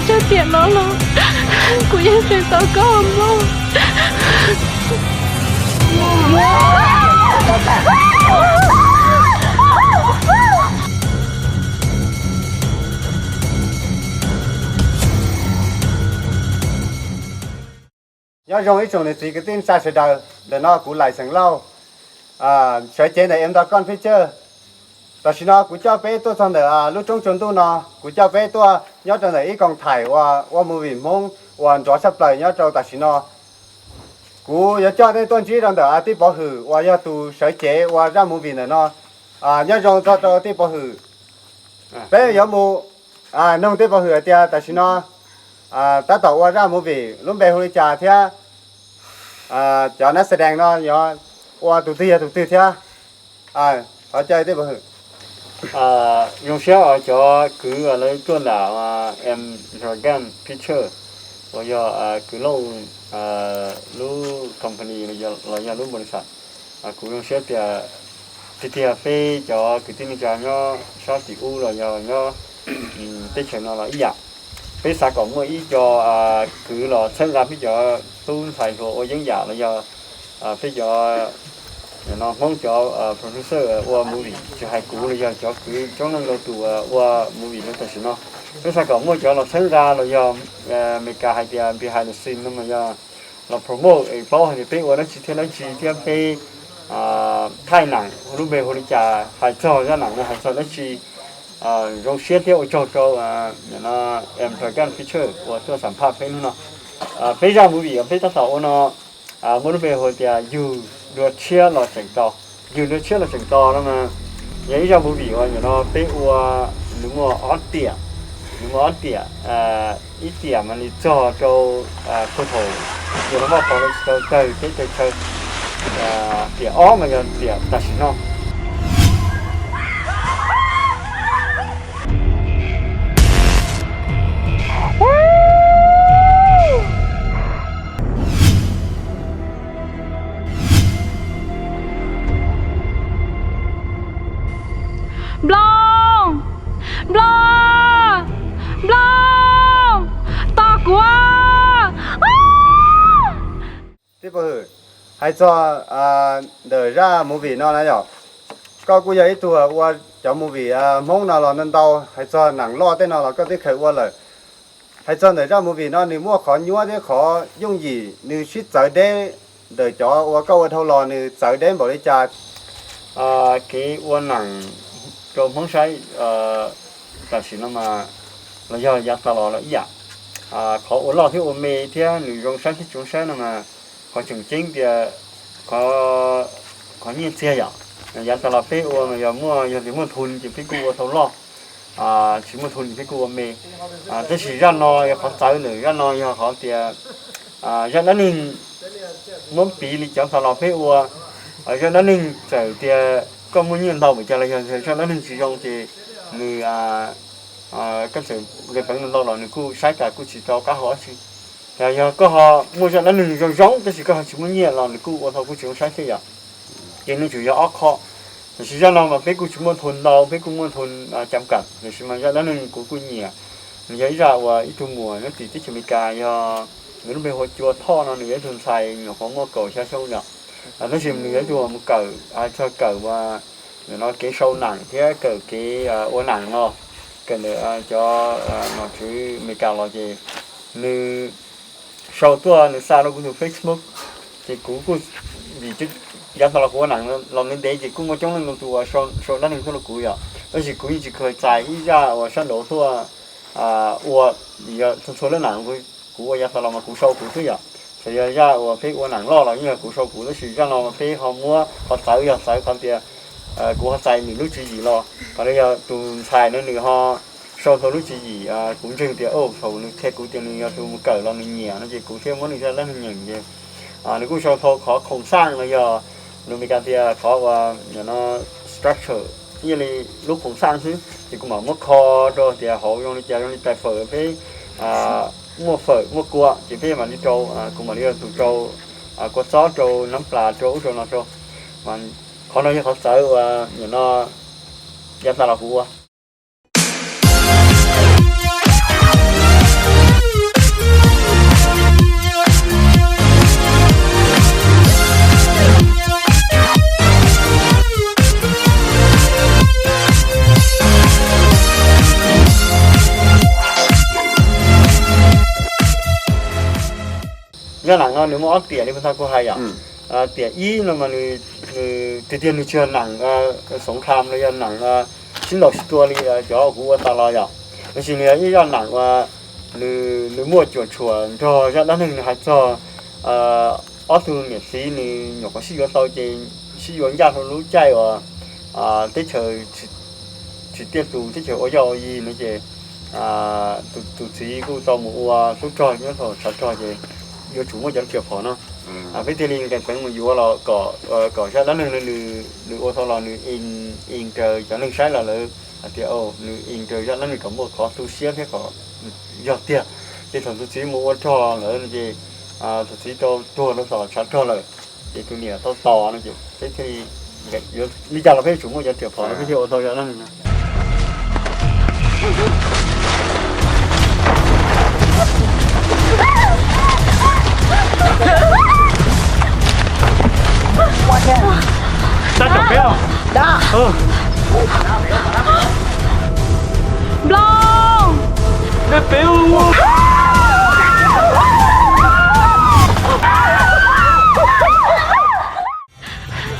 Txog tiam no los kuv yeej tseem tos koj mog. Nyob zoo ib tsoom niam txiv kwv tij neej tsa sawv daws, ntawm no kuv Laim Xeem Lauj, sawv cev ntawm Em Nto Koj Picture. Tam sim no kuv coj peb tuaj txog ntawm lub roob tsua ntuj no, kuv coj peb tuaj nyob rau ntawm ib koom thaim uas ua movie Hmoob uas nrov tshaj plaws nyob rau tam sim no. Kuv yuav coj nej tuaj ntsib rau ntawm tij Pov Hwm uas yog tus sawv cev ua zaj movie ntawm no. Nyob zoo txog rau tij Pov Hwm. Peb yuav mus noog tij Pov Hwm hais tias tam sim no tab tom ua zaj movie lub npe hu li cas thiab cov nab xa dees no yuav ua tus twg yog tus twg thiab. Qhov coj tij Pov Hwm. Zoo siab cov kwv lawv tuaj ntawm Em Nto Koj Picture uas yog kwv Lauj lub company los yog lub npaus li xas. Kuv zoo siab tias tiag tiag peb cov kwv tij neej tsa nyob sab tim ub los yog nyob teb chaws no los ib yam. Peb xav kom muaj ib co kwv los txhawb nqa peb cov tub ntxhais hluas ua yeeb yam los yog peb cov no Hmoob cov producer ua movie, tsis hais kuv los yog cov kwv coob leej ntau tus ua movie rau tam sim no. Peb xav kom muaj cov los txhawb nqa los yog Amelikas hais tias behind the scene no mas yog los promote es paub hais tias peb ua dab tsi thiab dab tsi thiab peb thaij neem lub npe hu li cas, hais txog zaj neem no hais txog dab tsi. Zoo siab thiab ua tsaug rau Em Nto Koj Picture uas tuaj xam phaj peb hnub no. Peb zaj movie uas peb tab tom ua no muaj lub npe hu tias Yug Dua Tshiab Los Tseem To. Yug Dua Tshiab Los Tseem To no mas yog ib zaj movie uas nim no peb ua, nws muaj ob tiam, nws muaj ob tiam, ib tiam mas nws txog rau puag thaum yus los noj qhov tsis tau tawg teb tawg chaw, tiam ob mas yog tiam tam sim no. Nplooj, Nplooj, Nplooj, tos kuv. Tij Pov Hwm, hais txog ntawm zaj movie no na yom, koj kuj yog ib tug ua cov movie Hmoob no los ntau ntau, hais txog neem loj tej no los koj twb khaws ua lawm. Hais txog ntawm zaj movie no nws muaj qhov nyuaj thiab qhov yooj yim nws sib txawv deb ntawm cov uas koj ua dhau los nws txawv deb npaum li cas? Kev ua neem rau Hmoob saib tam sim no mas los yog yav tas los los ib yam. Qhov ua loj thiab ua me thiab nws zoo saib thiab tsis zoo saib no mas qhov tseem ceeb tias qhov nyiaj txiag yom. Yav tas los peb ua mas yog muaj, yog tias muaj thun ces peb kuj ua tau loj, tsis muaj thun ces peb kuj ua me. Tab sis zaj no yog qhov txawv ntawm zaj no yog qhov tias zaj dab neeg, muab piv li cov tas los peb ua, zaj dab neeg txawm tias koj muaj nyiaj ntau npaum cas los yog zaj dab neeg tsis zoo ces nws, koj txawm nqis peev ntau los nws kuj saib tas kuj tsis tau qab hau dab tsi. Yog koj ho muaj zaj dab neeg zoo zoo tab sis koj ho tsis muaj nyiaj los nws kuj ua tau kuj tsis zoo saib thiab yom. Ces nws tsuas yog ob qho. Tiam sis zaj no mas peb kuj tsis muaj thun ntau, peb kuj muaj thun cam kam, tiam sis mas zaj dab neeg kuv kuj nyiam. Nws yog ib zaj uas ib tug muam nyob tim teb chaws Amelikas, yog nws lub npe hu ua Cua Thoj no, nws yog ib tug ntxhais nyuam qhuav muaj kaum xya xyoo yom. Tab sis nws yog ib tug mus kawm, txog kawm ua, nim no kev sau neem thiab kawm kev ua neem no, kawm ntawm cov nom tswv Amelikas los ces nws sau tuaj nws xa rau kuv tus Facebook, ces kuv kuj, vim yav tas los kuv ua neem los ntev ntev ces kuj muaj coob leej ntau tus uas sau dab neeg tuaj rau kuv yom. Tab sis kuv yeej tsis kheev txais ib zaj uas sab nraud tuaj ua, vim yog txhua txhua lub neem kuv ua yav tas los mas kuv sau kuv xwb yom. Txawm yog zaj uas peb ua neem loj los yeej yog kuv sau kuv, tab sis zaj no mas peb ho muab qhov txawv yog txawv qhov tias kuv ho txais nws lub tswv yim los, qhov no yog tus ntxhais no nws ho sau tau lub tswv yim, kuv ntseeg tias thaum nws qhia kuv tias nws yog tus mus kawm los nws nyiam no ces kuv thiaj muab nws zaj dab neeg nyeem ces nws kuj sau tau qhov khoom xaj los yog lus Amelikas tias qhov uas no structure, ib yam li lub khoom xaj xwb ces kuv mam muab kho rau tias hauv zoo li cas, zoo li tais fawm peb muaj fawm muaj kua ces peb mam li rau, kuv mam li yog tus rau kua txob rau nab plas rau ub rau no rau. Qhov no yog qhov txawv uas nim no yav tas los kuv ua. Zaj neem no nws muaj ob tiam li puag thaum kuv hais yom. Tiam ib no mas nws, nws tiag tiag nws tsis yog neem xoov kham los yog neem sib ntaus sib tua li cov kuv ua tas los yom, tab sis nws yog ib zaj neem uas nws, nws muaj cuam tshuam nrog zaj dab neeg nws hais txog ob tug niam txiv nws nyuam qhuav sib yuav tau ces sib yuav ncaj rau lub caij uas teb chaws tsis tiaj tus, teb chaws ua yoj ua yig no ces tus txiv kuj tau mus ua tub rog nyob rau tshav rog ces yuav tsum muaj cov riam phom no. Peb thiaj li nqis peev mus yuav los kom zaj dab neeg no nws ua tau los nws ees raws cov neeg saib los lawv hais tias nws ees raws zaj dab neeg kom muaj qhov tu siab thiab kom yog tiag. Ces thaum tus txiv mus ua rog lawm no ces tus txiv tau tuag rau tom tshav rog lawm, ces tus niam tau tos no ces peb thiaj li yuav li cas los peb yuav tsum muaj cov riam phom no peb thiaj ua tau zaj dab neeg no. Sab caum peb os. Nplooj, dej peb.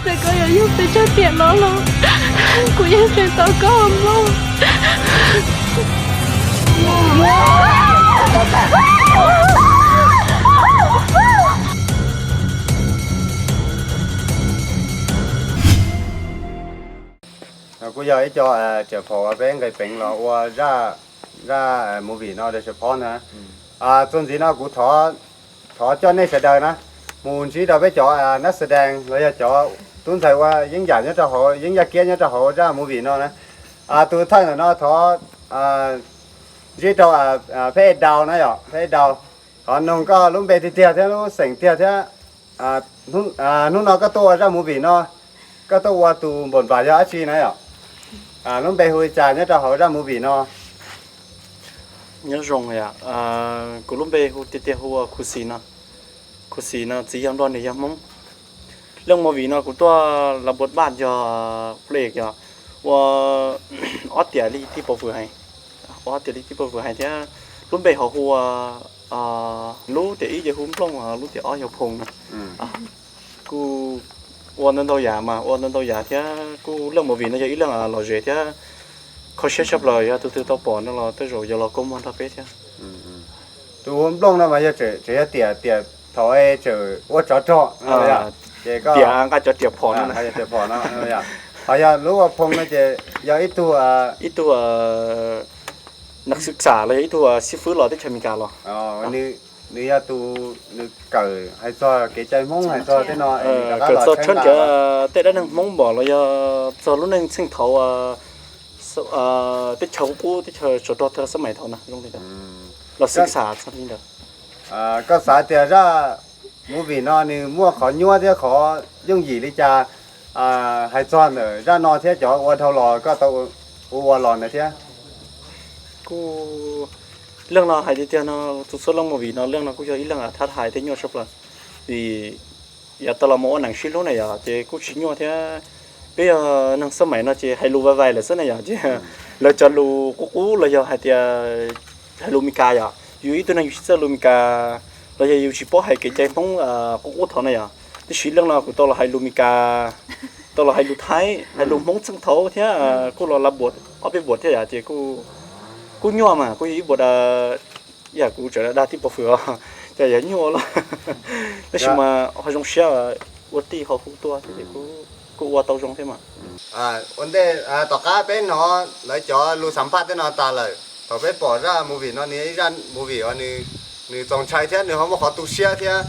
Txawm koj yuav yug pes tsawg tiam no los kuv yeej tseem tos koj Nplooj. Kuj yog ib co riam phom uas peb nqis peev los ua zaj, zaj movie no rau sawv phob ntag. Txuas ntxiv no kuv thov coj nej sawv daws na mus ntsib rau peb cov nab xav dees los yog cov tub ntxhais ua yeeb yam nyob rau hauv, yeeb yaj kiab nyob rau hauv zaj movie no na. Tus thawj ntawm no thov ntsib rau pheb Dau na yom, pheb Dau. Thov noog koj lub npe tiag tiag thiab lub xeem tiag thiab hnub no koj tuaj ua zaj movie no, koj tuaj ua tus npam npam yog dab tsi na yom? Lub npe hu li cas nyob rau hauv zaj movie no? Nyob zoo yom, kuv lub npe hu tiag tiag hu ua Khuv Xis no. Khuv Xis no txiv yog Nplog niam yog Hmoob. Leej movie no kuv tuaj la buas baj yog plej yog ua ob tiam li tij pov vwm hais, ua ob tiam li tij pov vwm hais thiab lub npe ho hu ua lub tiam ib ces hu Nplooj, lub tiam ob yog Phoo no. Kuj ua ntau ntau yam mas ua ntau ntau yam thiab kuj leej movie no yog ib leej lom zem thiab kho siab tshaj plaws, yog tus twg tau pom no los tej zaum yuav los kua muag nrog peb thiab. Tus hu Nplooj no mas yog tseem yog tiam, tiam thaum tseem ua tsov rog, tiam nqa cov riam phom no, ho yog lub ua Phoo no ces yog ib tug, ib tug naq xwm xam los yog ib tug xib fwb los teb chaws Amelikas los. Nws yog tus, nws kawm hais txog kev cai Hmoob hais txog tej no, kawm txog tshab ntawm tej dab neeg Hmoob npaum los yog txog lub neej txheej thaum teb chaws qub qub teb chaws tsov rog tag xab maim thaum no zoo li ntawd los xwm xam txog li ntawd. Koj xav tias zaj movie no nws muaj qhov nyuaj thiab qhov yooj yim li cas hais txog ntawm zaj no thiab cov ua dhau los koj tau ua ua los ntawd thiab? Kuj leej no hais tiag tiag no, tus txhua leej movie no leej no kuj yog ib leej thab hais thiab nyuaj tshaj plaws. Vim yav tas los mus ua neeg sib hlub na yom ces kuj tsis nyuaj thiab. Peb yog neeg xab maim no ces hais lus vai vais lawm xwb na yom, ces lawv cov lus qub qub los yog hais tias hais lus Meskas yom, yus ib tug neeg yus tsis txawj lus Meskas los yog yus tsis paub hais kev cai Hmoob qub qub thaum na yom. Tiam sis leej no kuv tau los hais lus Meskas, tau los hais lus Thaib, hais lus Hmoob txheej thaum thiab kuj los la buas ob peb buas thiab yom ces kuj nyuaj mas kuj yog ib buas yam kuv tseem dag tij pov vwm os, ces yog nyuaj lawm. Tab sis mas ho zoo siab ua tij ho hu tuaj thiab ces kuj ua tau zoo thiab mas. Ua ntej tom qab peb hnov lawv cov lus xam phaj tej no tas lawm, thaum peb pom zaj movie no nws yog ib zaj movie uas nws txaus ntshai thiab nws ho muaj qhov tu siab thiab.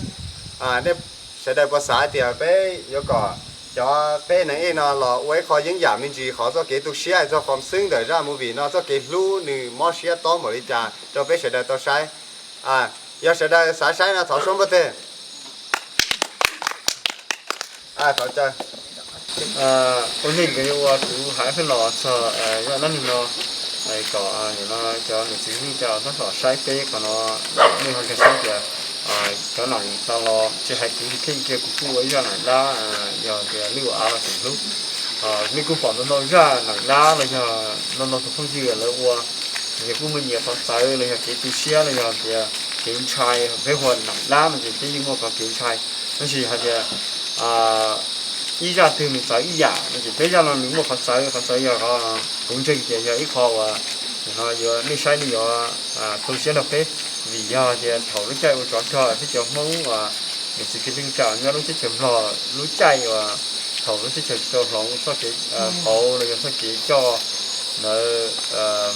Nej sawv daws puas xav tias peb yuav kom cov peb neeg ej no los ua ib qho yeeb yam me ntsis qhov txoj kev tu siab hais txog qhov xwb ntawm zaj movie no txoj kev hlub nws mob siab tob npaum li cas rau peb sawv daws tau saib? Yog sawv daws xav saib no thov suab npawg teg. Ua ntej ua kuv hais peb los txog zaj dab neeg no kom cov niam txiv neej tsa tab tom saib peb qhov no, nej ho saib tias cov neeg tas los tsis hais kuv, kuv kuj ua ib zaj neeg dab, yog tias lwj ua av los tseem hlub. Nej kuj pom ntau ntau zaj neeg dab los yog ntau ntau tus phooj ywg lawv ua, yog kuj muaj nyias qhov txawv los yog kev tu siab los yog tias kev ntshai, peb hu ua nam dab no ces peb yeej muaj qhov kev ntshai. Tab sis hais tias ib zaj twg nws txawv ib yam no ces peb zaj no nws muaj qhov txawv, qhov txawv yog qhov kuv ntseeg tias yog ib qho uas nim no yuav nej saib nej yuav tu siab nrog peb, vim yog tias thaum lub caij ua tsov rog peb cov Hmoob uas niam txiv kwv tij neej tsa nyob lub teb chaws Nplog lub caij uas thaum lub teb chaws tsis tau hloov txoj kev pauv los yog txoj kev coj ntawd,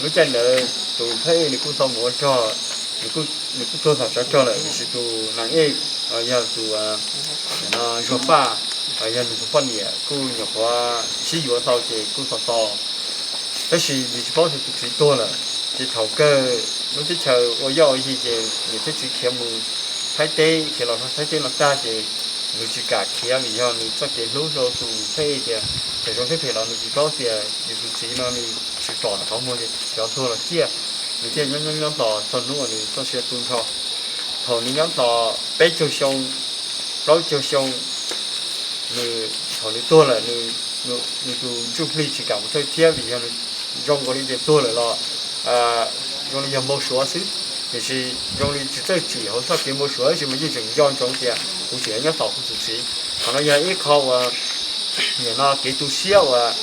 lub caij ntawd tus phab ej nws kuj tau mus ua rog, nws kuj tuag thaum tsov rog lawm, tiam sis tus nam ej yog tus Zuag Faj, yog nws tus poj niam kuj nyuam qhuav sib yuav tau ces kuj tau tau. Tab sis nws tsis paub tias tus txiv tuag lawm, ces thaum kawg lub teb chaws ua yoj ua yig ces nws thiab txiv khiav mus Thaib teb, khiav los Thaib teb no tag ces nws tsis kam khiav vim yog nws txoj kev hlub rau tus phab ej tias txawm zoo thiab phem los nws tsis paub tias yus tus txiv no nws tsis pom qhov muag ces cov tuag los ciaj, nws thiaj nyob nyob nyob tos txog hnub uas nws txoj sia tu nrho. Thaum nws nyob tos peb caug xyoo, plaub caug xyoo, nws, thaum nws tuag lawm, nws tus ntsuj plig tsis kam mus thawj thiab vim yog nws zoo nkaus li tias tuag lawm los zoo li yog npau suav xwb, tiam sis zoo li tsis txawj tsim hauv txoj kev npau suav tab sis mas yeej tseem nco ntsoov tias kuv tseem nyob tos kuv tus txiv. Qhov no yog ib qho uas nim no kev tu siab uas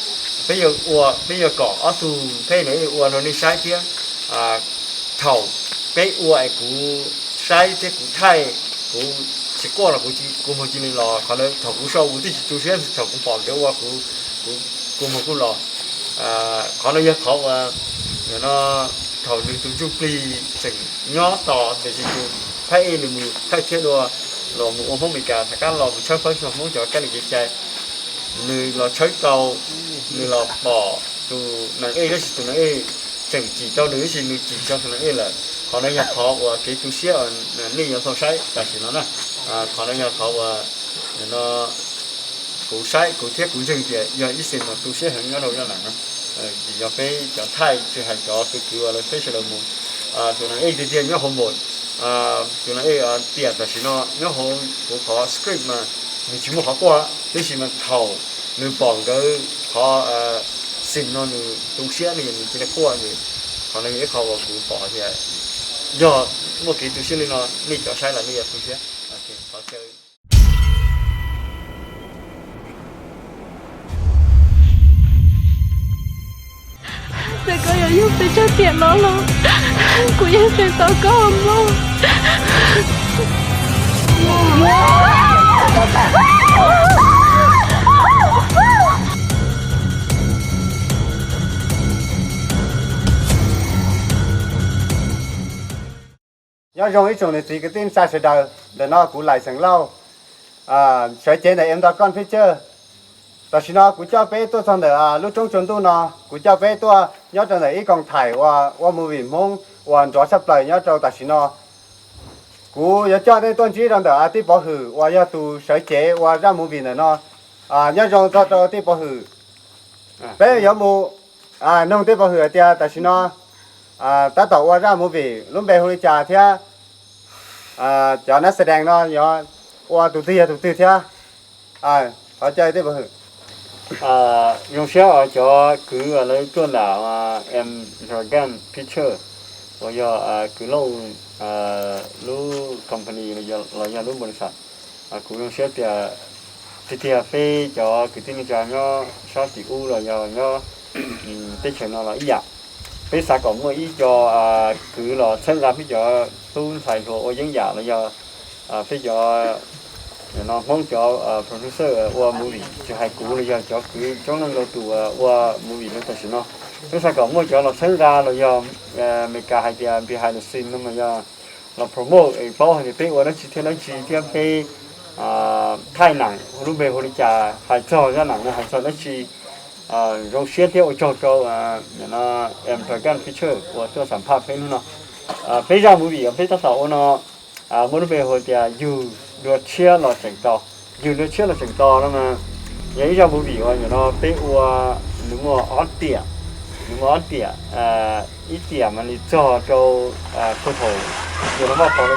peb yuav ua, peb yuav kom ob tug phab ej ua rau nej saib thiab. Thaum peb ua es kuv saib thiab kuv thaij, kuv tsis quaj los kuv kua muag cia li los, qhov ntawd thaum kuv sau kuv twb tsis tu siab, thaum kuv pom nkawd ua kuv kua muag kuj los. Qhov no yog qhov uas nim no thaum nws tus ntsuj plig tseem nyob tos tiam sis tus phab ej nws mus thawj thiab dua los mus ua Hmoob Amelikas, tom qab los mus tshawb fawb txog Hmoob cov kab li kev cai, nws los tshawb tau, nws los pom tus nam ej tab sis tus nam ej tseem cim tau nws tab sis nws cim tsis tau tus nam ej lawm. Qhov no yog qhov uas kev tu siab uas nej yuav tau saib tam sim no na. Qhov no yog qhov uas no kuv saib kuv thiab kuv ntseeg tias yog ib xeem uas tu siab heev nyob rau zaj nam no. Vim yog peb cov thaij tsis hais cov kwv kwv uas lawv peb sawv daws mus, tus nam ej tiag tiag nyob hauv npaum, tus nam ej tiam tam sim no nyob hauv kuv qhov script mas nws tsis muaj qhov quaj, tab sis mas thaum nws pom nkawd qhov xim no nws tu siab li nws cia li quaj ces qhov no yog ib qho uas kuv pom tias yog muaj kev tu siab li no nej cov saib los nej yuav tu siab. Qhov chaw Txawm koj yuav yug pes tsawg tiam no los kuv yeej tseem tos koj mog. Nyob zoo ib tsoom niam txiv kwv tij neej tsa sawv daws, ntawm no kuv Laim Xeem Lauj, sawv cev ntawm M Dragon Picture. Tam sim no kuv coj peb tuaj txog ntawm lub roob tsua ntuj no, kuv coj peb tuaj nyob rau ntawm ib koom thaim uas ua movie Hmoob uas nrov tshaj plaws nyob rau tam sim no. Kuv yuav coj nej tuaj ntsib rau ntawm tij Pov Hwm uas yog tus sawv cev ua zaj movie ntawm no. Nyob zoo txog rau tij Pov Hwm. Peb yuav mus noog tij Pov Hwm hais tias tam sim no tab tom ua zaj movie lub npe hu li cas thiab cov nab xa dees no yuav ua tus twg yog tus twg thiab. Qhov caw tij Pov Hwm. Zoo siab uas cov kwv uas lawv tuaj nram M Dragon Picture uas yog kwv Looj lub company los yog lub npaus li xas. Kuv zoo siab tias tiag tiag peb cov kwv tij neej tsa nyob sab tim ub los yog nyob teb chaws no los ib yam. Peb xav kom muaj ib co kwv los txhawb nqa peb cov tub ntxhais hluas ua yeeb yam los yog peb cov no Hmoob cov producer ua movie, tsis hais kuv los yog cov kwv coob leej ntau tus ua movie rau tam sim no. Peb xav kom muaj cov los txhawb nqa los yog Meskas hais tias behind the scene no mas yog los promote es paub hais tias peb ua dab tsi thiab dab tsi thiab peb thaij neem lub npe hu li cas, hais txog zaj neem no hais txog dab tsi. Zoo siab thiab ua tsaug rau M Dragon Picture uas tuaj xam phaj peb hnub no. Peb zaj movie uas peb tab tom ua no muaj lub npe hu tias Yug Dua Tshiab Los Tseem To. Yug Dua Tshiab Los Tseem To no mas yog ib zaj movie uas nim no peb ua, nws muaj ob tiam, nws muaj ob tiam, ib tiam mas nws txog rau puag thaum tus no muaj qhov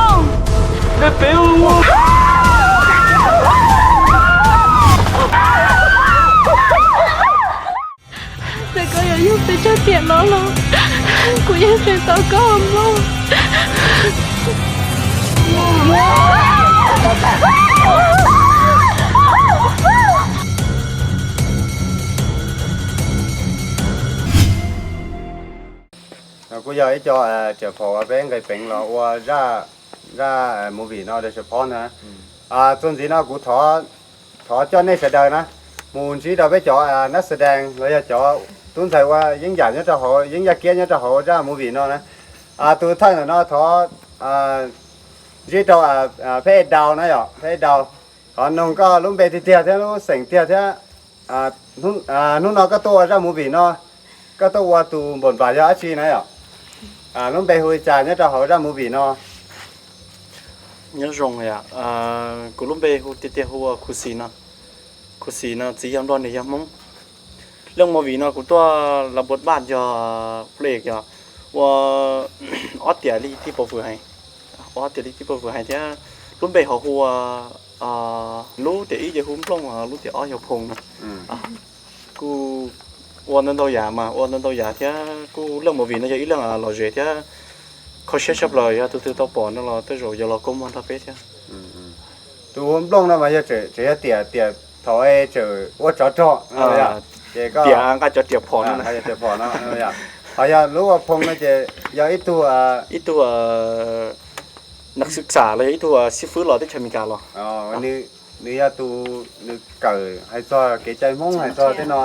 Txawm koj yuav yug pes tsawg tiam no los kuv yeej tseem tos koj mog. Kuj yog ib co riam phom uas peb nqis peev los ua zaj, zaj movie no rau support na. Txuas ntxiv no kuv thov coj nej sawv daws na mus ntsib rau peb cov nab xas dees los yog cov tub ntxhais ua yeeb yam nyob rau hauv, yeeb yaj kiab nyob rau hauv zaj movie no na. Tus thawj ntawm no thov ntsib rau pheb dau na yom, pheb dau. Thov noog koj lub npe tiag tiag thiab lub xeem tiag thiab. Hnub no koj tuaj ua zaj movie no, koj tuaj ua tus npaum npas yog dab tsi na yom? Lub npe hu li cas nyob rau hauv zaj movie no? Nyob zoo, kuv lub npe hu tiag tiag hu ua Khuv Xis no. Khuv Xis no txiv yog Nplog niam yog Hmoob. Leej movie no kuv tuaj la buas npaj yog plej yog ua ob tiam li tij pov vwm hais, ua ob tiam li tij pov vwm hais thiab lub npe ho hu ua, lub tiam ib ces hu Nplooj, lub tiam ob yog Phoo no. Kuj ua ntau ntau yam mas ua ntau ntau yam thiab kuj leej movie no yog ib leej lom zem thiab kho siab tshaj plaws, yog tus twg tau pom no los tej zaum yuav los kua muag nrog peb thiab. Tus hu Nplooj no mas yog tseem yog tiam, tiam thaum tseem ua tsov rog, tiam nqa cov riam phom no, ho yog lub ua Phoo no ces yog ib tug, ib tug naqs xwm xam los yog ib tug xib fwb los teb chaws Amelikas los. Nws yog tus, nws kawm hais txog kev cai Hmoob hais txog tej no,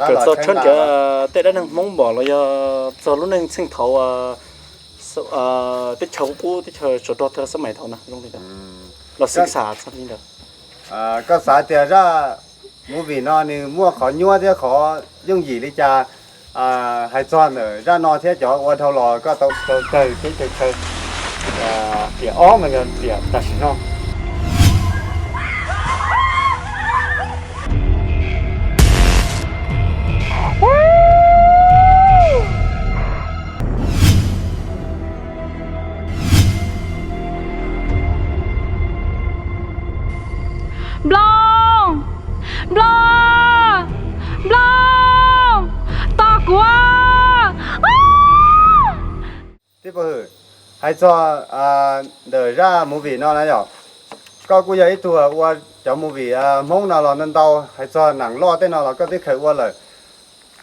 kawm txog tshab ntiav tej dab neeg Hmoob npaum los yog txog lub neej txheej thaud teb chaws qub qub, teb chaws tsov rog tag xab mais thaud na, zoo li ntawd. Los xwm xam txog li ntawd. Koj xav tias zaj movie no nws muaj qhov nyuaj thiab qhov yooj yim li cas hais txog ntawm zaj no thiab cov ua dhau los koj tau tau kawg teb chaws chaw tiam ob mas yog tiam tam sim no? Nplooj, Nplooj, Nplooj, tos kuv. Tij Pov Hwm, hais txog ntawm zaj movie no na yom, koj kuj yog ib tug ua cov movie Hmoob no los ntau ntau, hais txog neeg loj tej no los koj twb khaws ua lawm.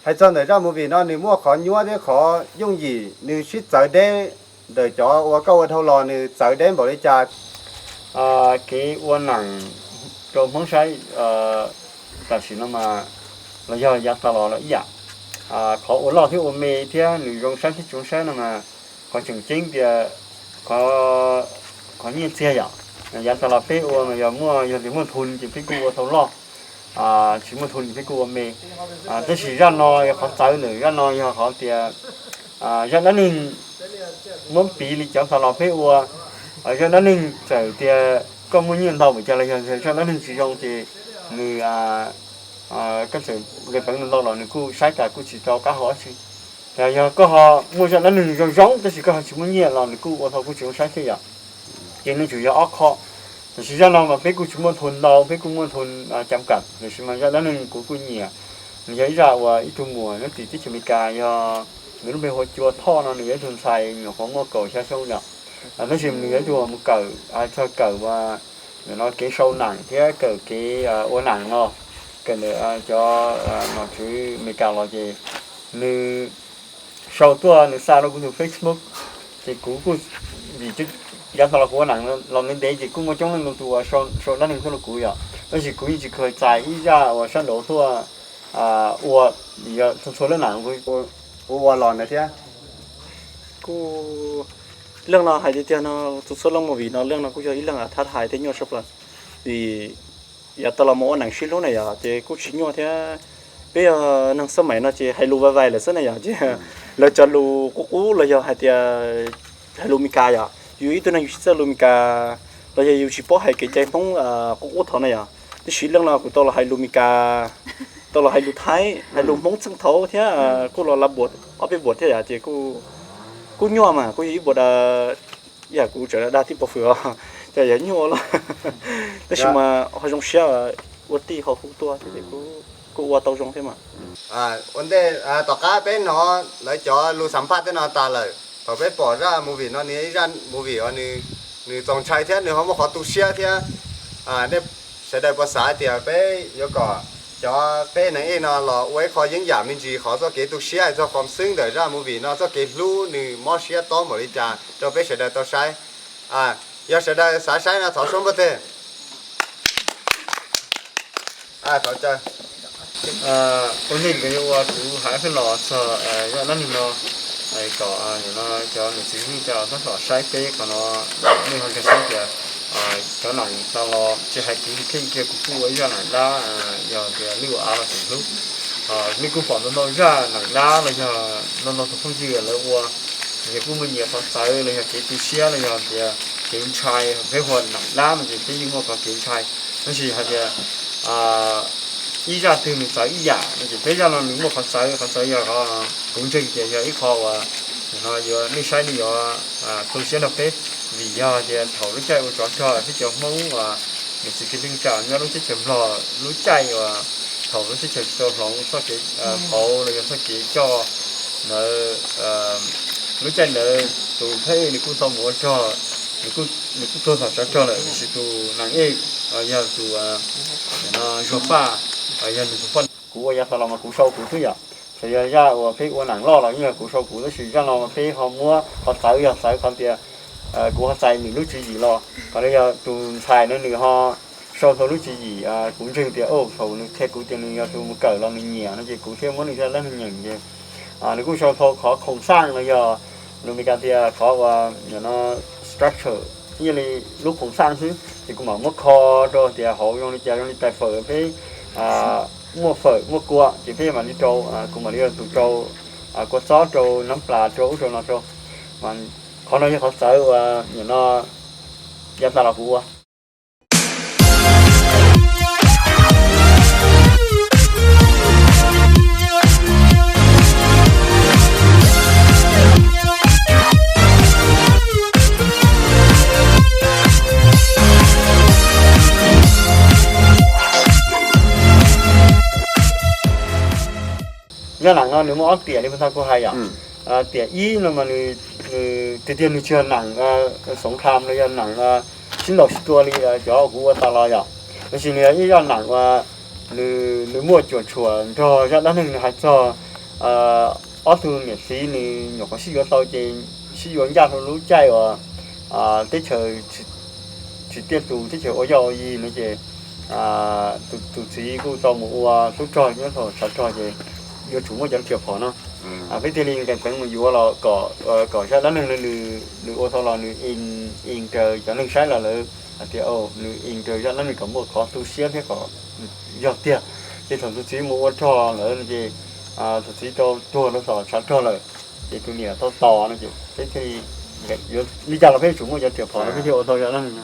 Hais txog ntawm zaj movie no nws muaj qhov nyuaj thiab qhov yooj yim, nws sib txawv deb ntawm cov uas koj ua dhau los nws txawv deb npaum li cas? Kev ua neeg rau Hmoob saib tam sim no mas los yog yav tas los los ib yam. Qhov ua loj thiab ua me thiab nws zoo saib thiab tsis zoo saib no mas qhov tseem ceeb tias qhov nyiaj txiag yom. Yav tas los peb ua mas yog muaj, yog tias muaj thun ces peb kuj ua tau loj, tsis muaj thun ces peb kuj ua me. Tab sis zaj no yog qhov txawv ntawm zaj no yog qhov tias zaj dab neeg muab piv li cov tas los peb ua, zaj dab neeg txawm tias koj muaj nyiaj ntau npaum cas los yog zaj dab neeg tsis zoo ces nws, koj txawm nqis peev ntau ntau los nws kuj saib tas kuj tsis tau qab hau dab tsi. Yog koj ho muaj zaj dab neeg zoo zoo tab sis koj ho tsis muaj nyiaj los nws kuj ua tau kuj tsis zoo saib thiab yom. Ces nws tsuas yog ob qho. Tab sis zaj no mas peb kuj tsis muaj thun ntau, peb kuj muaj thun cam kam, tab sis mas zaj dab neeg kuv kuj nyiam. Nws yog ib zaj uas ib tug muam nyob tim teb chaws Amelikas, yog nws lub npe hu ua Cua Thoj no, nws yog ib tug ntxhais nyuam qhuav muaj kaum xya xyoo yom. Tab sis nws yog ib tug mus kawm, txog kawm ua ntawm no kev sau neeg thiab kawm kev ua neeg no, kawm ntawm cov nom tswv Amelikas los ces nws sau tuaj nws xa rau kuv tus Facebook, ces kuv kuj, vim yav tas los kuv ua neeg los ntev ntev ces kuj muaj coob leej tus uas sau dab neeg tuaj rau kuv yom. Tab sis kuv yeej tsis kheev txais ib zaj uas sab nraud tuaj ua, yog txhua txhua lub neeg kuv ua los ntawd thiab. Kuj, leej no hais tiag tiag no, txhua txhua leej movie no leej no kuj yog ib leej thab hais thiab nyuaj tshaj plaws, vim yav tas los mus ua neeg sib hlub na yom ces kuj tsis nyuaj thiab. Peb yog neeg xab mais no ces hais lus vai vais lawm xwb na yom, ces lawv cov lus qub qub los yog hais tias hais lus Meskas yom, yus ib tug neeg yus tsis txawj lus Meskas los yog yus tsis paub hais kev cai Hmoob qub qub thaud na yom. Tab sis leej no kuv tau los hais lus Meskas, tau los hais lus Thaib, hais lus Hmoob txheej thaud thiab kuj los la buam ob peb buam thiab yom, ces kuj nyuaj mas kuj yog ib puas da, yam kuv tseem dag tij pov fwm os, ces yog nyuaj los tab sis mas ho zoo siab ua tij ho hu tuaj thiab ces kuj ua tau zoo thiab mas. Ua ntej tom qab peb hnov lawv cov lus xam phaj tej no tas lawm, thaum peb pom zaj movie no nws ib zaj movie uas nws txaus ntshai thiab nws ho muaj qhov tu siab thiab Nej sawv daws puas xav tias peb yuav kom cov peb neeg ej no los ua ib qho yeeb yam me ntsis qhov txoj kev tu siab hais txog qhov xwb ntawm zaj movie no, txoj kev hlub nws mob siab tob npaum li cas rau peb sawv daws tau saib? Yog sawv daws xav saib no thov suab npawg teg. Ua ntej nkawd yuav ua kuv hais peb los txog zaj dab neeg no, kom cov niam txiv neej tsa tab tom saib peb qhov no, nej ho nkag siab tias cov neeg no los tsis hais kuv, kuv kuj ua ib zaj neeg dab, yog tias lwj ua av los tseem hlub. Nej kuj pom ntau ntau zaj neeg dab los yog ntau ntau tus phooj ywg lawv ua, nyias kuj muaj nyias qhov txawv los yog kev tu siab los yog tias kev ntshai. Peb ua neeg dab no ces peb yeej muaj qhov kev ntshai, tab sis hais tias ib zaj twg nws txawv ib yam no ces peb zaj no nws muaj qhov txawv, qhov txawv yog kuv ntseeg tias yog ib qho uas no yuav nej saib nej yuav tu siab nrog peb, vim yog tias thaum lub caij ua tsov rog peb cov Hmoob uas niam txiv kwv tij neej tsa nyob lub teb chaws Nplog lub caij uas thaum lub teb chaws tsis tau hloov txoj kev pauv los yog txoj kev coj ntawd, lub caij ntawd tus phab ej nws kuj tau mus ua rog, nws kuj tuag thaum tsov rog lawm, tiam sis tus neeg ej yog tus Zuag Faj, yog nws tus poj niam. Kuv ua yav tas los mas kuv sau kuv xwb yom, txawm yog zaj uas peb ua neeg loj los yeej yog kuv sau kuv, tab sis zaj no mas peb ho muab qhov txawv yog txawv qhov tias kuv ho txais nws lub tswv yim los, qhov no yog tus ntxhais no nws ho sau tau lub tswv yim, kuv ntseeg tias thaum nws qhia kuv tias nws yog tus mus kawm los nws nyiam no ces kuv thiaj muab nws zaj dab neeg nyeem ces nws kuj sau tau qhov khoom xaj los yog lus Meskas tias qhov uas no structure, yog li lub khoom xaj xwb ces kuv mam muab kho rau tias hauv zoo li cas, zoo li tais fawm peb muaj fawm muaj kua ces peb mam li rau, kuv mam li yog tus rau kua txob rau nab plas rau ub rau no rau. Qhov no yog qhov txawv uas no yav tas los kuv ua. Zaj neeg no nws muaj ob tiam li puag ta kuv hais yom. Tiam ib no mas nws tiag tiag nws tsis yog neeg xoov kham los yog neeg sib ntaus sib tua li cov kuv ua tas los yom, tab sis nws yog ib zaj neeg uas nws muaj cuam tshuam nrog zaj dab neeg nws hais txog ob tug niam txiv nws nyuam qhuav sib yuav tau ces sib yuav ncaj rau lub caij uas teb chaws tsis tiaj tus, teb chaws ua yoj ua yig no ces tus txiv kuj tau mus ua tub rog nyob thaum tshav rog ces yuav tsum muaj cov riam phom no. Peb thiaj li nkees peev mus yuav los kom zaj dab neeg no nws ua tau los nws ees raws cov neeg saib los lawv hais tias nws ees raws zaj dab neeg kom muaj qhov tu siab thiab kom yog tiag. Ces thaum tus txiv mus ua rog lawm no ces tus txiv tau tuag rau tom tshav rog lawm, ces tus niam tau tos no ces peb thiaj li, yuav li cas los peb yuav tsum muaj cov riam phom no peb thiaj ua tau zaj dab neeg no.